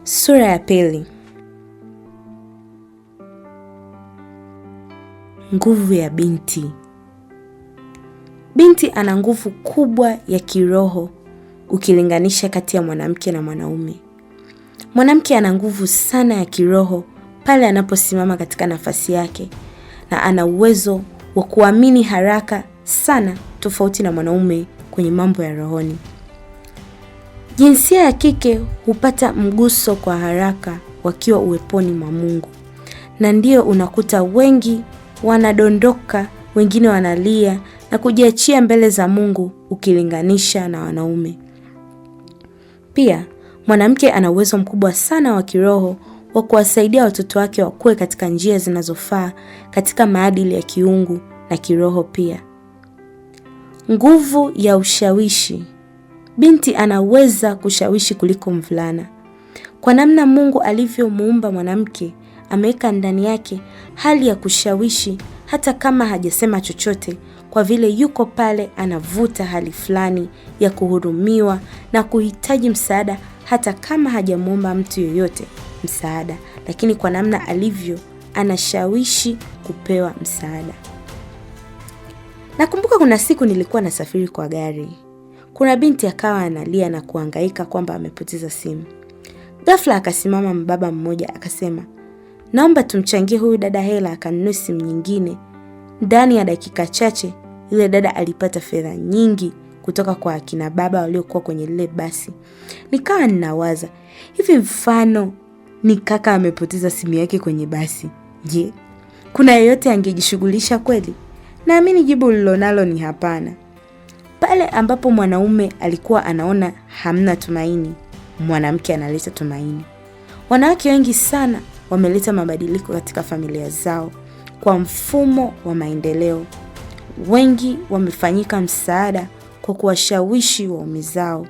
Sura ya pili. Nguvu ya binti. Binti ana nguvu kubwa ya kiroho ukilinganisha kati ya mwanamke na mwanaume. Mwanamke ana nguvu sana ya kiroho pale anaposimama katika nafasi yake na ana uwezo wa kuamini haraka sana tofauti na mwanaume kwenye mambo ya rohoni. Jinsia ya kike hupata mguso kwa haraka wakiwa uweponi mwa Mungu, na ndio unakuta wengi wanadondoka, wengine wanalia na kujiachia mbele za Mungu ukilinganisha na wanaume. Pia mwanamke ana uwezo mkubwa sana wa kiroho wa kuwasaidia watoto wake wakue katika njia zinazofaa katika maadili ya kiungu na kiroho pia. Nguvu ya ushawishi. Binti anaweza kushawishi kuliko mvulana. Kwa namna Mungu alivyomuumba mwanamke, ameweka ndani yake hali ya kushawishi hata kama hajasema chochote, kwa vile yuko pale anavuta hali fulani ya kuhurumiwa na kuhitaji msaada hata kama hajamuomba mtu yoyote msaada, lakini kwa namna alivyo anashawishi kupewa msaada. Nakumbuka kuna siku nilikuwa nasafiri kwa gari. Kuna binti akawa analia na kuhangaika kwamba amepoteza simu. Ghafla akasimama mbaba mmoja akasema, naomba tumchangie huyu dada hela akanunue simu nyingine. Ndani ya dakika chache yule dada alipata fedha nyingi kutoka kwa akina baba waliokuwa kwenye lile basi. Nikawa ninawaza hivi, mfano ni kaka amepoteza simu yake kwenye basi, je, kuna yeyote angejishughulisha kweli? Naamini jibu lilonalo ni hapana. Pale ambapo mwanaume alikuwa anaona hamna tumaini, mwanamke analeta tumaini. Wanawake wengi sana wameleta mabadiliko katika familia zao kwa mfumo wa maendeleo. Wengi wamefanyika msaada kwa kuwashawishi waume zao,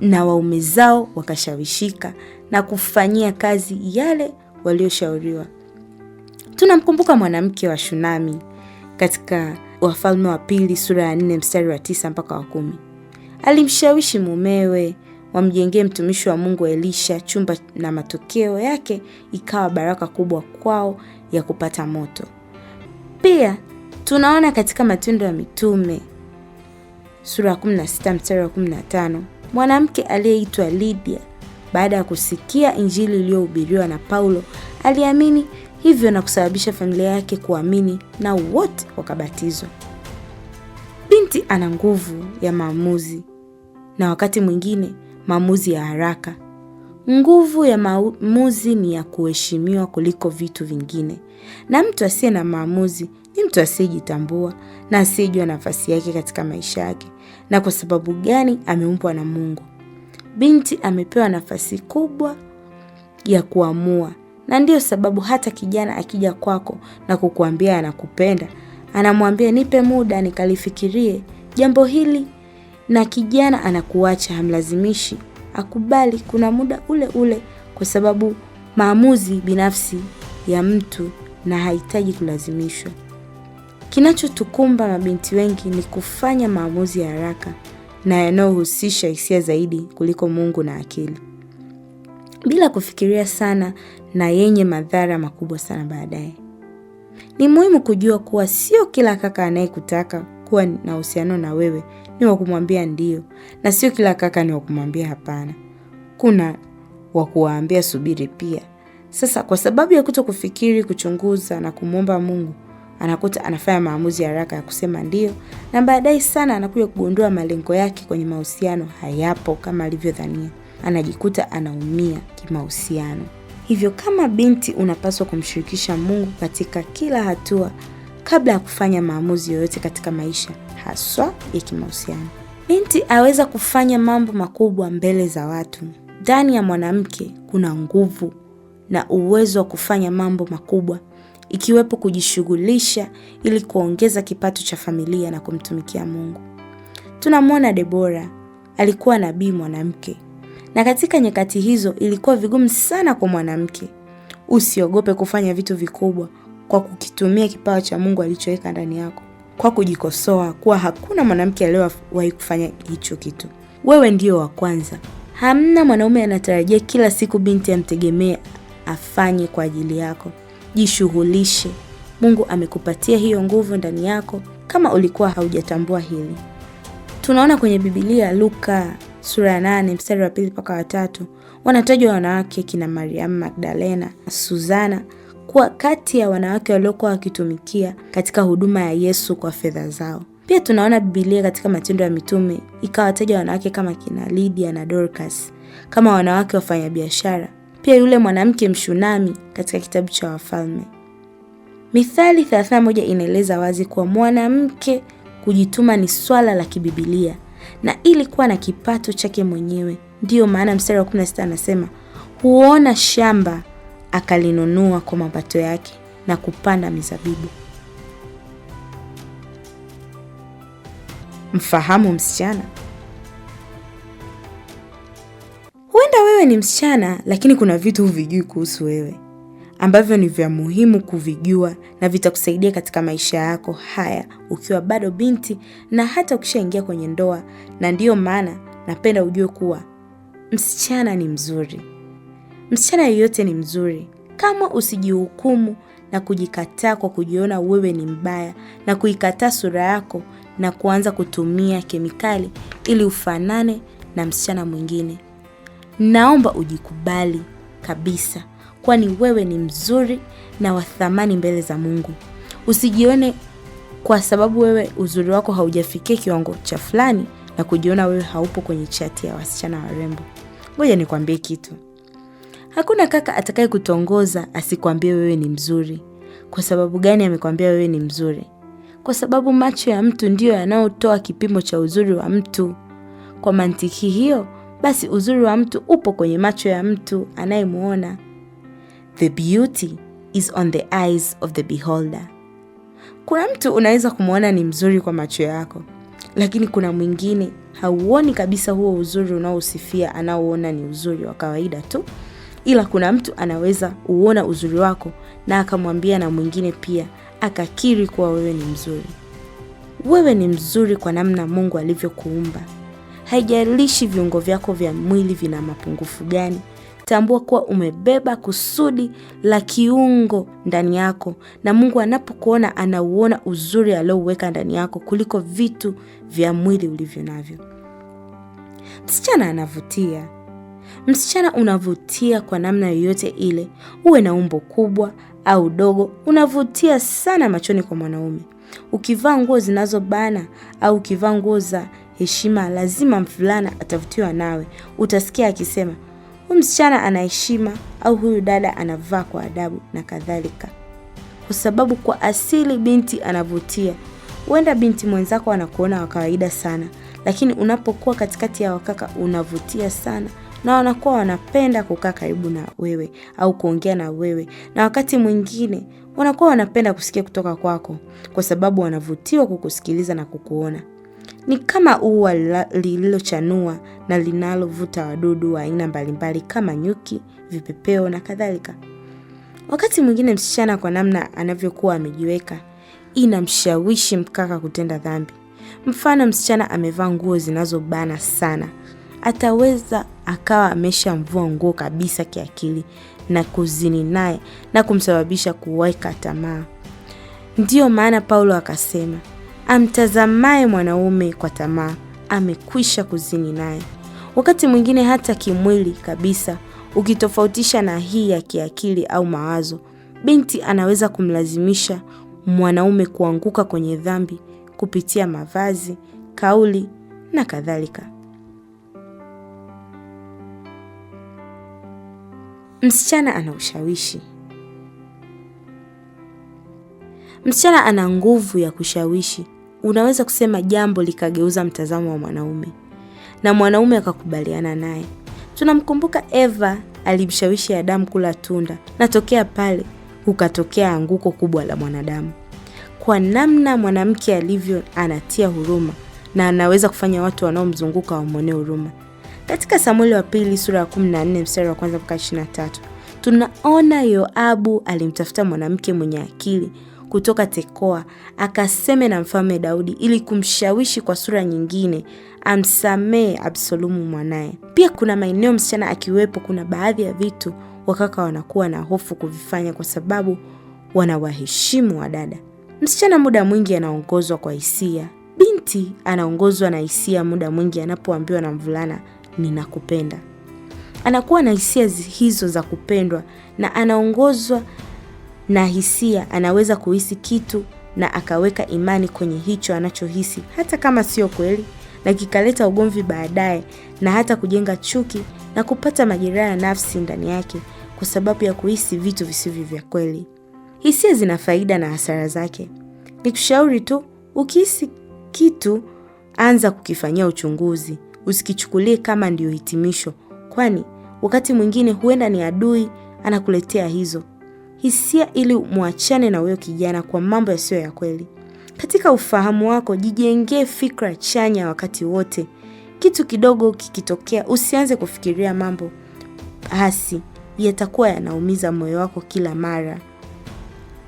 na waume zao wakashawishika na kufanyia kazi yale walioshauriwa. Tunamkumbuka mwanamke wa Shunami katika Wafalme wa Pili sura ya 4 mstari wa 9 mpaka wa 10. Alimshawishi mumewe wamjengee mtumishi wa Mungu Elisha chumba na matokeo yake ikawa baraka kubwa kwao ya kupata moto. Pia tunaona katika Matendo ya Mitume sura ya 16 mstari wa 15, mwanamke aliyeitwa Lydia baada ya kusikia Injili iliyohubiriwa na Paulo aliamini hivyo na kusababisha familia yake kuamini na wote wakabatizwa. Binti ana nguvu ya maamuzi na wakati mwingine maamuzi ya haraka. Nguvu ya maamuzi ni ya kuheshimiwa kuliko vitu vingine, na mtu asiye na maamuzi ni mtu asiyejitambua na asiyejua nafasi yake katika maisha yake na kwa sababu gani ameumbwa na Mungu. Binti amepewa nafasi kubwa ya kuamua, na ndiyo sababu hata kijana akija kwako na kukuambia anakupenda, anamwambia nipe muda nikalifikirie jambo hili, na kijana anakuacha, hamlazimishi akubali. Kuna muda ule ule, kwa sababu maamuzi binafsi ya mtu na hahitaji kulazimishwa. Kinachotukumba mabinti wengi ni kufanya maamuzi ya haraka na yanayohusisha hisia zaidi kuliko Mungu na akili, bila kufikiria sana na yenye madhara makubwa sana baadaye. Ni muhimu kujua kuwa sio kila kaka anayekutaka kuwa na uhusiano na wewe ni wa kumwambia ndio, na sio kila kaka ni wa kumwambia hapana. Kuna wa kuwaambia subiri pia. Sasa kwa sababu ya kuto kufikiri, kuchunguza na kumwomba Mungu, anakuta anafanya maamuzi ya haraka ya kusema ndio, na baadaye sana anakuja kugundua malengo yake kwenye mahusiano hayapo kama alivyodhania. Anajikuta anaumia kimahusiano. Hivyo kama binti unapaswa kumshirikisha Mungu katika kila hatua kabla ya kufanya maamuzi yoyote katika maisha, haswa ya kimahusiano. Binti aweza kufanya mambo makubwa mbele za watu. Ndani ya mwanamke kuna nguvu na uwezo wa kufanya mambo makubwa, ikiwepo kujishughulisha ili kuongeza kipato cha familia na kumtumikia Mungu. Tunamwona Debora alikuwa nabii mwanamke, na katika nyakati hizo ilikuwa vigumu sana kwa mwanamke. Usiogope kufanya vitu vikubwa kwa kukitumia kipawa cha Mungu alichoweka ndani yako. kwa kujikosoa kuwa hakuna mwanamke aliyewahi kufanya hicho kitu. Wewe ndio wa kwanza. Hamna mwanaume anatarajia kila siku binti amtegemee afanye kwa ajili yako. Jishughulishe. Mungu amekupatia hiyo nguvu ndani yako kama ulikuwa haujatambua hili. Tunaona kwenye Biblia Luka sura ya 8 mstari wa 2 mpaka 3, wanatajwa wanawake kina Mariamu Magdalena, Suzana kuwa kati ya wanawake waliokuwa wakitumikia katika huduma ya Yesu kwa fedha zao. Pia tunaona Biblia katika Matendo ya Mitume ikawataja wanawake kama kina Lydia na Dorcas kama wanawake wafanyabiashara. Pia yule mwanamke Mshunami katika kitabu cha Wafalme. Mithali 31 inaeleza wazi kuwa mwanamke kujituma ni swala la kibibilia na ili kuwa na kipato chake mwenyewe. Ndiyo maana mstari wa 16 anasema, huona shamba akalinunua kwa mapato yake na kupanda mizabibu. Mfahamu msichana. Huenda wewe ni msichana, lakini kuna vitu huvijui kuhusu wewe ambavyo ni vya muhimu kuvijua na vitakusaidia katika maisha yako haya ukiwa bado binti na hata ukishaingia kwenye ndoa. Na ndiyo maana napenda ujue kuwa msichana ni mzuri. Msichana yeyote ni mzuri. Kama usijihukumu na kujikataa kwa kujiona wewe ni mbaya na kuikataa sura yako na kuanza kutumia kemikali ili ufanane na msichana mwingine. Naomba ujikubali kabisa, kwani wewe ni mzuri na wa thamani mbele za Mungu. Usijione kwa sababu wewe uzuri wako haujafikia kiwango cha fulani na kujiona wewe haupo kwenye chati ya wasichana warembo. Ngoja nikwambie kitu. Hakuna kaka atakaye kutongoza asikwambie wewe ni mzuri. Kwa sababu gani amekwambia wewe ni mzuri? Kwa sababu macho ya mtu ndiyo yanayotoa kipimo cha uzuri wa mtu. Kwa mantiki hiyo, basi uzuri wa mtu upo kwenye macho ya mtu anayemuona. The beauty is on the eyes of the beholder. Kuna mtu unaweza kumuona ni mzuri kwa macho yako, lakini kuna mwingine hauoni kabisa huo uzuri unaousifia, anaoona ni uzuri wa kawaida tu. Ila kuna mtu anaweza uona uzuri wako na akamwambia na mwingine pia akakiri kuwa wewe ni mzuri. Wewe ni mzuri kwa namna Mungu alivyokuumba. Haijalishi viungo vyako vya mwili vina mapungufu gani, tambua kuwa umebeba kusudi la kiungo ndani yako, na Mungu anapokuona anauona uzuri aliouweka ndani yako kuliko vitu vya mwili ulivyo navyo. Msichana anavutia. Msichana unavutia kwa namna yoyote ile, uwe na umbo kubwa au dogo, unavutia sana machoni kwa mwanaume. Ukivaa nguo zinazobana au ukivaa nguo za heshima, lazima mvulana atavutiwa nawe. Utasikia akisema, huyu msichana ana heshima, au huyu dada anavaa kwa adabu na kadhalika. Kwa sababu kwa asili binti anavutia. Huenda binti mwenzako anakuona wa kawaida sana, lakini unapokuwa katikati ya wakaka unavutia sana na wanakuwa wanapenda kukaa karibu na wewe au kuongea na wewe, na wakati mwingine wanakuwa wanapenda kusikia kutoka kwako kwa sababu wanavutiwa kukusikiliza na kukuona. Ni kama ua lililochanua na linalovuta wadudu wa aina mbalimbali kama nyuki, vipepeo na kadhalika. Wakati mwingine msichana kwa namna anavyokuwa amejiweka inamshawishi mkaka kutenda dhambi. Mfano, msichana amevaa nguo zinazobana sana, ataweza akawa ameshamvua nguo kabisa kiakili na kuzini naye na kumsababisha kuweka tamaa. Ndiyo maana Paulo akasema, amtazamaye mwanaume kwa tamaa amekwisha kuzini naye. Wakati mwingine hata kimwili kabisa, ukitofautisha na hii ya kiakili au mawazo, binti anaweza kumlazimisha mwanaume kuanguka kwenye dhambi kupitia mavazi, kauli na kadhalika. Msichana ana ushawishi. Msichana ana nguvu ya kushawishi. Unaweza kusema jambo likageuza mtazamo wa mwanaume na mwanaume akakubaliana naye. Tunamkumbuka Eva alimshawishi Adamu kula tunda, na tokea pale kukatokea anguko kubwa la mwanadamu. Kwa namna mwanamke alivyo, anatia huruma na anaweza kufanya watu wanaomzunguka wamwonee huruma. Katika Samueli wa pili sura ya 14 mstari wa kwanza mpaka 23, tunaona Yoabu alimtafuta mwanamke mwenye akili kutoka Tekoa akaseme na Mfalme Daudi ili kumshawishi kwa sura nyingine amsamee Absalomu mwanaye. Pia kuna maeneo msichana akiwepo, kuna baadhi ya vitu wakaka wanakuwa na hofu kuvifanya kwa sababu wanawaheshimu wadada. Msichana muda mwingi anaongozwa kwa hisia. Binti anaongozwa na hisia muda mwingi anapoambiwa na mvulana ninakupenda. Anakuwa na hisia hizo za kupendwa na anaongozwa na hisia. Anaweza kuhisi kitu na akaweka imani kwenye hicho anachohisi hata kama sio kweli, na kikaleta ugomvi baadaye na hata kujenga chuki na kupata majeraha ya nafsi ndani yake kwa sababu ya kuhisi vitu visivyo vya kweli. Hisia zina faida na hasara zake. Nikushauri tu, ukihisi kitu anza kukifanyia uchunguzi, usikichukulie kama ndiyo hitimisho, kwani wakati mwingine huenda ni adui anakuletea hizo hisia ili muachane na huyo kijana kwa mambo yasiyo ya kweli. Katika ufahamu wako jijengee fikra chanya wakati wote. Kitu kidogo kikitokea, usianze kufikiria mambo hasi, yatakuwa yanaumiza moyo wako kila mara.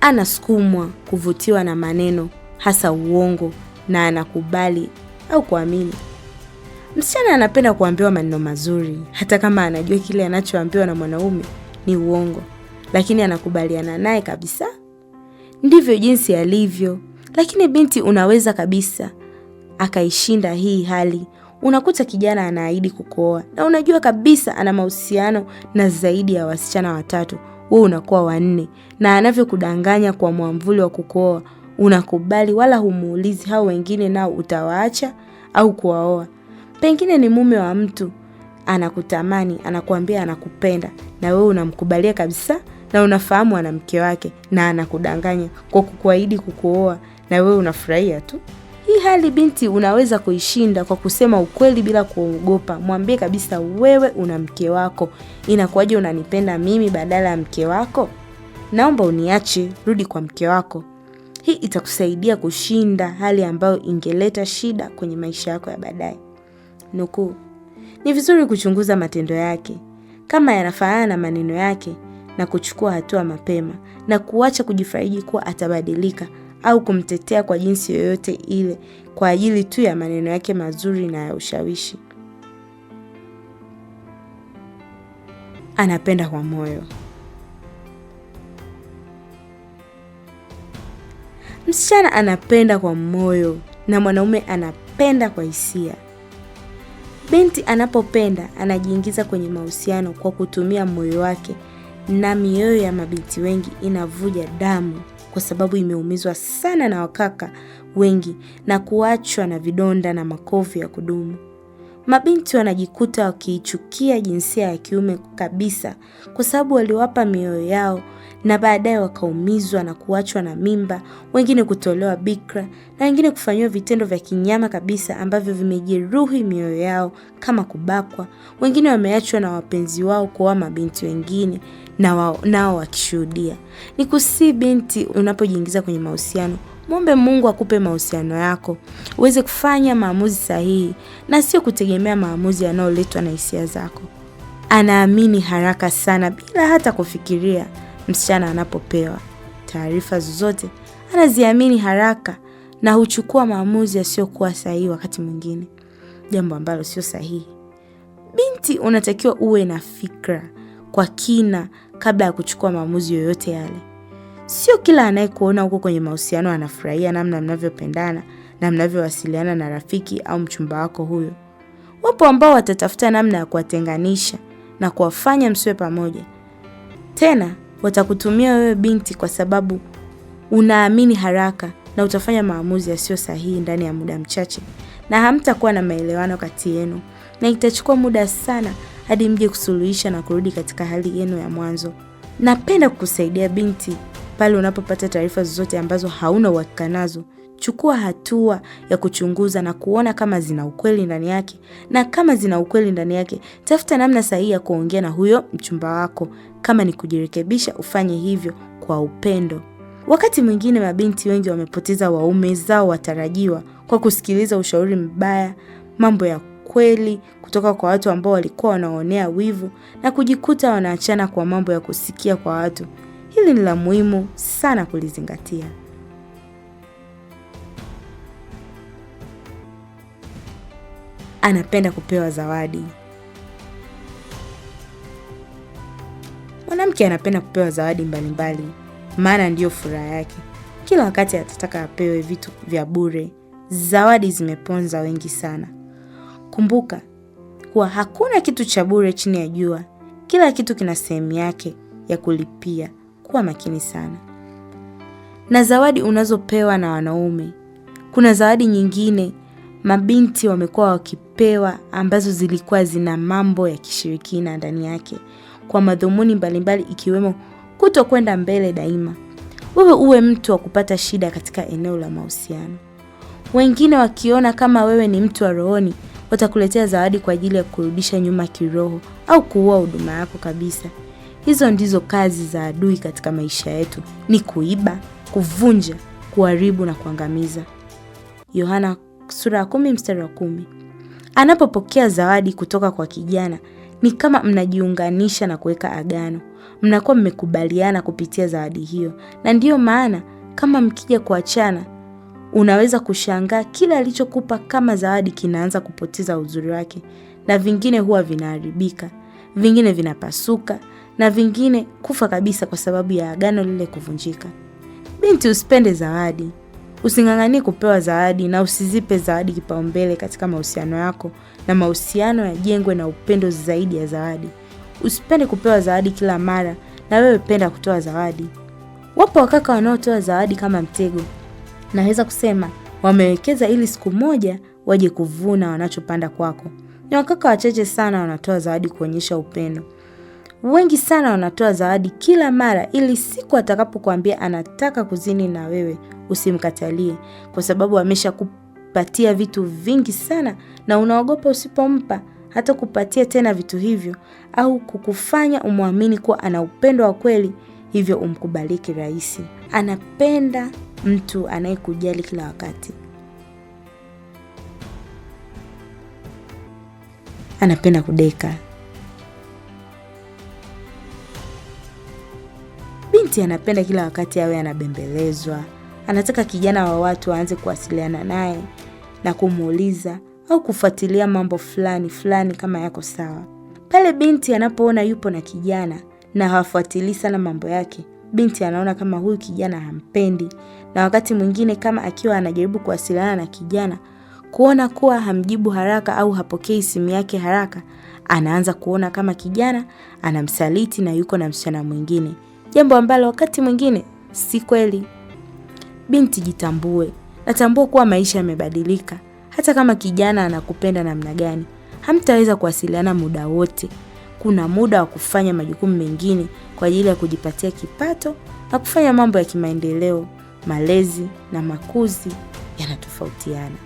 Anasukumwa kuvutiwa na maneno, hasa uongo, na anakubali au kuamini. Msichana anapenda kuambiwa maneno mazuri, hata kama anajua kile anachoambiwa na mwanaume ni uongo, lakini anakubaliana naye kabisa. Ndivyo jinsi alivyo. Lakini binti unaweza kabisa akaishinda hii hali. Unakuta kijana anaahidi kukuoa na unajua kabisa ana mahusiano na zaidi ya wasichana watatu, wewe unakuwa wanne, na anavyokudanganya kwa mwamvuli wa kukuoa unakubali, wala humuulizi hao wengine nao utawaacha au kuwaoa. Pengine ni mume wa mtu anakutamani, anakuambia anakupenda, na wewe unamkubalia kabisa, na unafahamu ana mke wake na anakudanganya kwa kukuahidi kukuoa, na wewe unafurahia tu. Hii hali binti unaweza kuishinda kwa kusema ukweli bila kuogopa. Mwambie kabisa wewe una mke wako, inakuwaje unanipenda mimi badala ya mke wako? Naomba uniache, rudi kwa mke wako. Hii itakusaidia kushinda hali ambayo ingeleta shida kwenye maisha yako ya baadaye. Nukuu, ni vizuri kuchunguza matendo yake kama yanafanana na maneno yake na kuchukua hatua mapema na kuacha kujifariji kuwa atabadilika au kumtetea kwa jinsi yoyote ile kwa ajili tu ya maneno yake mazuri na ya ushawishi. Anapenda kwa moyo. Msichana anapenda kwa moyo na mwanaume anapenda kwa hisia. Binti anapopenda anajiingiza kwenye mahusiano kwa kutumia moyo wake, na mioyo ya mabinti wengi inavuja damu kwa sababu imeumizwa sana na wakaka wengi na kuachwa na vidonda na makovu ya kudumu. Mabinti wanajikuta wakiichukia jinsia ya kiume kabisa kwa sababu waliwapa mioyo yao na baadaye wakaumizwa na kuachwa na mimba, wengine kutolewa bikra na wengine kufanyiwa vitendo vya kinyama kabisa ambavyo vimejeruhi mioyo yao kama kubakwa. Wengine wameachwa na wapenzi wao kuoa mabinti wengine na nao wakishuhudia. Nikusii binti, unapojiingiza kwenye mahusiano, mwombe Mungu akupe mahusiano yako uweze kufanya maamuzi sahihi na sio kutegemea maamuzi yanayoletwa na hisia zako. Anaamini haraka sana bila hata kufikiria. Msichana anapopewa taarifa zozote anaziamini haraka na huchukua maamuzi yasiyokuwa sahihi wakati mwingine, jambo ambalo sio sahihi. Binti, unatakiwa uwe na fikra kwa kina kabla ya kuchukua maamuzi yoyote yale. Sio kila anayekuona huko kwenye mahusiano anafurahia namna mnavyopendana na mnavyowasiliana na rafiki au mchumba wako huyo. Wapo ambao watatafuta namna ya kuwatenganisha na kuwafanya msiwe pamoja. Tena watakutumia wewe binti kwa sababu unaamini haraka na utafanya maamuzi yasiyo sahihi ndani ya muda mchache, na hamtakuwa na maelewano kati yenu, na itachukua muda sana hadi mje kusuluhisha na kurudi katika hali yenu ya mwanzo. Napenda kukusaidia binti pale unapopata taarifa zozote ambazo hauna uhakika nazo. Chukua hatua ya kuchunguza na kuona kama zina ukweli ndani yake, na kama zina ukweli ndani yake, tafuta namna sahihi ya kuongea na huyo mchumba wako. Kama ni kujirekebisha, ufanye hivyo kwa upendo. Wakati mwingine mabinti wengi wamepoteza waume zao watarajiwa kwa kusikiliza ushauri mbaya, mambo ya kweli kutoka kwa watu ambao walikuwa wanaonea wivu na kujikuta wanaachana kwa mambo ya kusikia kwa watu. Hili ni la muhimu sana kulizingatia. Anapenda kupewa zawadi. Mwanamke anapenda kupewa zawadi mbalimbali, maana ndiyo furaha yake. Kila wakati atataka apewe vitu vya bure. Zawadi zimeponza wengi sana. Kumbuka kuwa hakuna kitu cha bure chini ya jua. Kila kitu kina sehemu yake ya kulipia. Kuwa makini sana na zawadi unazopewa na wanaume. Kuna zawadi nyingine mabinti wamekuwa wakipewa ambazo zilikuwa zina mambo ya kishirikina ndani yake kwa madhumuni mbalimbali, ikiwemo kutokwenda mbele daima. Wewe uwe mtu wa kupata shida katika eneo la mahusiano. Wengine wakiona kama wewe ni mtu wa rohoni, watakuletea zawadi kwa ajili ya kurudisha nyuma kiroho au kuua huduma yako kabisa. Hizo ndizo kazi za adui katika maisha yetu, ni kuiba, kuvunja, kuharibu na kuangamiza. Yohana sura ya 10 mstari wa 10. Anapopokea zawadi kutoka kwa kijana, ni kama mnajiunganisha na kuweka agano. Mnakuwa mmekubaliana kupitia zawadi hiyo, na ndiyo maana kama mkija kuachana, unaweza kushangaa kila alichokupa kama zawadi kinaanza kupoteza uzuri wake, na vingine huwa vinaharibika, vingine vinapasuka, na vingine kufa kabisa kwa sababu ya agano lile kuvunjika. Binti, usipende zawadi. Using'ang'anie kupewa zawadi na usizipe zawadi kipaumbele katika mahusiano yako, na mahusiano yajengwe na upendo zaidi ya zawadi. Usipende kupewa zawadi kila mara, na wewe penda kutoa zawadi. Wapo wakaka wanaotoa zawadi kama mtego. Naweza kusema wamewekeza ili siku moja waje kuvuna wanachopanda kwako. Ni wakaka wachache sana wanatoa zawadi kuonyesha upendo. Wengi sana wanatoa zawadi kila mara ili siku atakapokuambia anataka kuzini na wewe usimkatalie, kwa sababu ameshakupatia vitu vingi sana na unaogopa usipompa hata kupatia tena vitu hivyo au kukufanya umwamini kuwa ana upendo wa kweli, hivyo umkubaliki rahisi. Anapenda mtu anayekujali kila wakati. Anapenda kudeka. Binti anapenda kila wakati awe anabembelezwa. Anataka kijana wa watu aanze kuwasiliana naye na kumuuliza au kufuatilia mambo fulani fulani kama yako sawa. Pale binti anapoona yupo na kijana na hawafuatilii sana mambo yake, binti anaona kama huyu kijana hampendi, na wakati mwingine kama akiwa anajaribu kuwasiliana na kijana, kuona kuwa hamjibu haraka au hapokei simu yake haraka, anaanza kuona kama kijana anamsaliti na yuko na msichana mwingine, jambo ambalo wakati mwingine si kweli. Binti, jitambue. Natambua kuwa maisha yamebadilika. Hata kama kijana anakupenda namna gani, hamtaweza kuwasiliana muda wote. Kuna muda wa kufanya majukumu mengine kwa ajili ya kujipatia kipato na kufanya mambo ya kimaendeleo. Malezi na makuzi yanatofautiana.